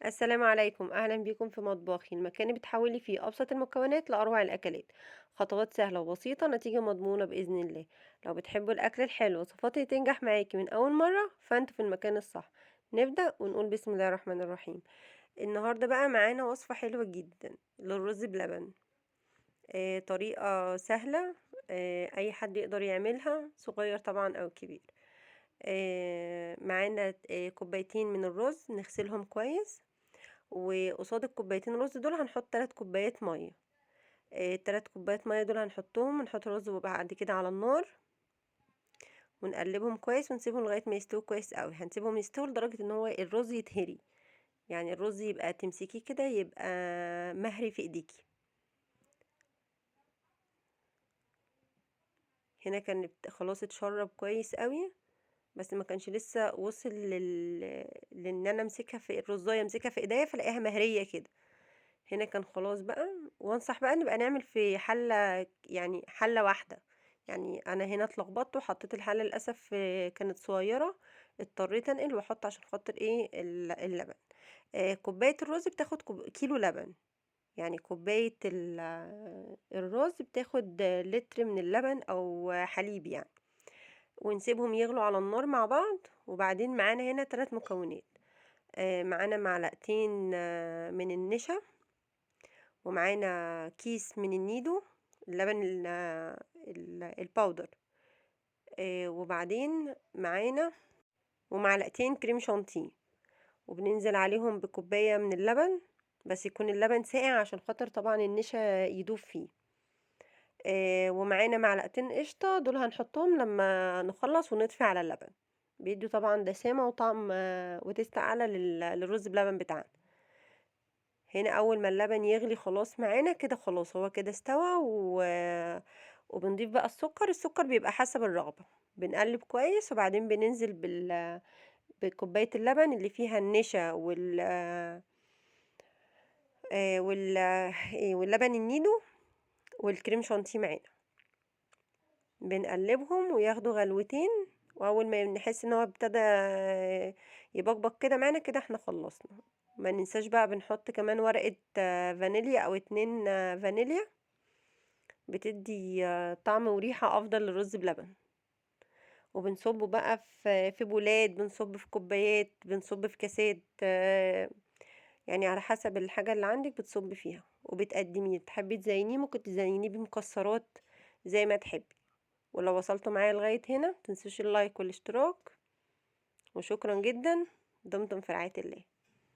السلام عليكم، أهلا بيكم في مطبخي، المكان اللي بتحولي فيه أبسط المكونات لأروع الأكلات. خطوات سهلة وبسيطة، نتيجة مضمونة بإذن الله. لو بتحبوا الأكل الحلو وصفاتي تنجح معاكي من أول مرة فأنتوا في المكان الصح. نبدأ ونقول بسم الله الرحمن الرحيم. النهاردة بقى معانا وصفة حلوة جدا للرز بلبن، طريقة سهلة، أي حد يقدر يعملها، صغير طبعا أو كبير. معانا كوبايتين من الرز نغسلهم كويس، وقصاد الكوبايتين رز دول هنحط 3 كوبايات مية. 3 كوبايات مية دول هنحطهم، ونحط الرز وبعد كده على النار ونقلبهم كويس ونسيبهم لغاية ما يستووا كويس قوي. هنسيبهم يستووا لدرجة ان هو الرز يتهري، يعني الرز يبقى تمسكيه كده يبقى مهري في ايديكي. هنا كان خلاص اتشرب كويس قوي، بس ما كانش لسه وصل لان انا امسكها في الرزايه، امسكها في ايديا فلاقيها مهريه كده. هنا كان خلاص بقى. وانصح بقى نبقى نعمل في حله، يعني حله واحدة. انا هنا اتلخبطت وحطيت الحلة للاسف كانت صغيرة، اضطريت انقل واحط عشان خاطر ايه اللبن. كوباية الرز بتاخد كيلو لبن، يعني كوباية الرز بتاخد لتر من اللبن او حليب يعني. ونسيبهم يغلوا على النار مع بعض. وبعدين معانا هنا 3 مكونات، معانا معلقتين، من النشا، ومعانا كيس من النيدو اللبن الباودر، وبعدين معانا ومعلقتين كريم شانتيه، وبننزل عليهم بكوباية من اللبن، بس يكون اللبن ساقع عشان خاطر طبعا النشا يدوب فيه. ومعانا معلقتين قشطة، دول هنحطهم لما نخلص ونطفي على اللبن، بيدوا طبعا دسامة وطعم، وتست اعلى للرز بلبن بتاعنا. هنا اول ما اللبن يغلي خلاص معانا كده، خلاص هو كده استوى. وبنضيف بقى السكر. السكر بيبقى حسب الرغبة، بنقلب كويس، وبعدين بننزل بكوباية اللبن اللي فيها النشا واللبن النيدو والكريم شانتيه معانا. بنقلبهم وياخدوا غلوتين، واول ما نحس ان هو ابتدى يبقبق كده معانا كده احنا خلصنا. ما ننساش بقى بنحط كمان ورقة، فانيليا او 2، فانيليا، بتدي، طعم وريحة افضل للرز بلبن. وبنصبه بقى في بولات، بنصب في كوبايات، بنصب في كاسات، على حسب الحاجة اللي عندك بتصب فيها وبتقدميه. تحبي تزينيه ممكن تزينيه بمكسرات زي ما تحبي. ولو وصلتوا معايا لغاية هنا متنسوش اللايك والاشتراك، وشكرا جدا. دمتم في رعاية الله.